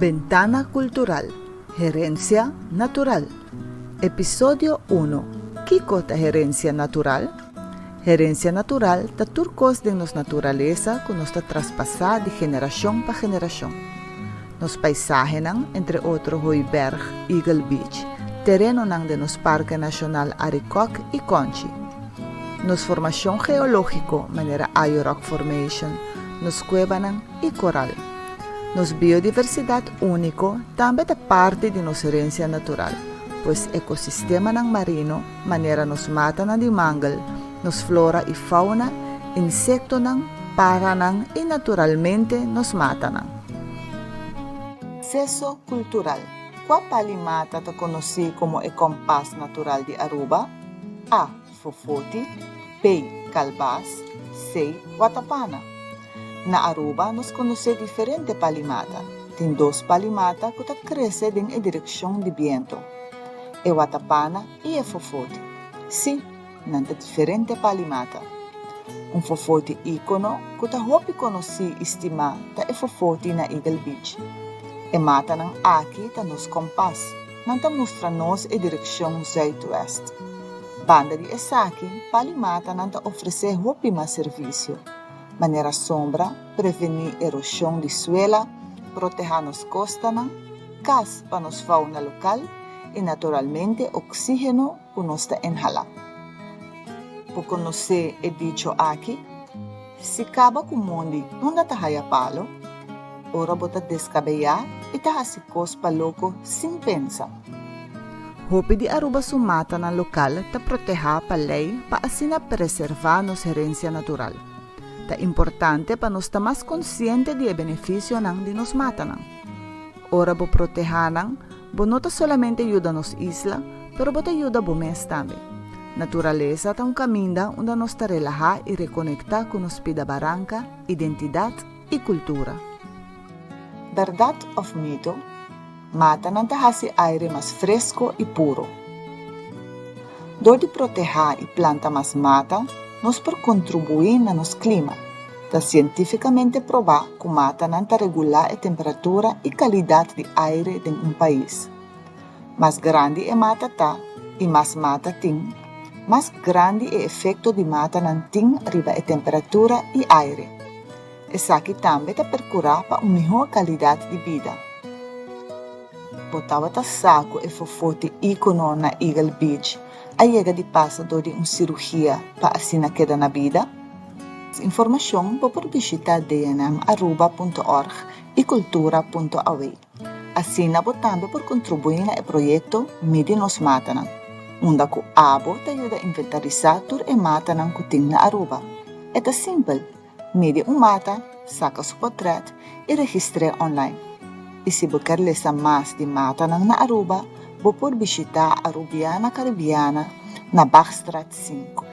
Bentana Cultural, Herencia Natural. Episodio 1. Kico ta herencia natural? Herencia natural ta tur cos den nos naturalesa cu nos ta traspasa di generacion pa generacion. Nos paisahenan, entre otro Hooiberg, Eagle Beach, terenonan den nos Parke Nacional Arikok y Conchi. Nos formacion geologico manera Ayo Rock Formation, nos cuebanan y coral. Nos biodiversidad unico tambe ta parti di nos herencia natural, pues ecosistemanan marino manera nos matanan di mangel, nos flora y fauna, insectonan, paranan y naturalmente nos matanan. Acceso cultural. Cua pali mata ta conoci como e compas natural di Aruba? A. Fofoti, B. Calbas, C. Watapana. Na Aruba nos conoce diferente pali mata. Tin dos pali mata cu ta crece den e direccion di biento, e watapana y e fofoti. Si, nan ta diferente pali mata. Un fofoti icono cu ta hopi conoci y stima ta e fofoti na Eagle Beach. E matanan aki ta nos kompas, nan ta mustra nos e direkshon zuidwest. Banda di esaki, pali matanan ta ofresé hopi mas servisio, manera sombra, prevení eroshon di suela, protehá nos kostanan, kas pa nos fauna lokal i naturalmente oksígeno ku nos ta inhalá. Bo konosé e dicho aki? Si kaba ku mondi unda ta haya palo? Ora bo ta deskabeyá i ta hasi kos pa loko sin pensa. Hopi di Aruba su matanan lokal ta protehá pa lei pa asina preservá nos herensia natural. Ta importante pa nos ta mas konsiente di e benefisionan di nos matanan. Ora bo protehá nan, bo no ta solamente yuda nos isla, pero bo ta yuda bo mes tambe. Naturalesa ta un kaminda unda nos ta relahá i rekonektá ku nos pida baranka, identidat i kultura. Bèrdat òf mito? Matanan ta hasi aire mas fresko i puro. Dor di protehá i planta mas mata, nos por kontribuí na nos klima. Ta sientífikamente probá ku matanan ta regulá e temperatura i kalidat di aire den un pais. Mas grandi e mata ta i mas mata tin, mas grandi e efekto di matanan tin riba e temperatura i aire. Esaki tambe ta perkurá pa un mihó kalidat di bida. Bo tabata sa ku e fofoti íkono na Eagle Beach a yega di pasa dor di un sirugia pa asina keda na bida? Mas informashon bo por bishita dnmaruba.org i cultura.aw. Asina bo tambe por kontribuí na e proyekto Midi Nos Matanan, unda ku abo ta yuda inventarisá tur e matanan ku tin na Aruba. E ta simpel, Midi un mata, saka su potret i registr'é online. I si bo ker lesa mas di matanan na Aruba, bo por bishitá Arubiana Caribiana na Bachstraat sinku.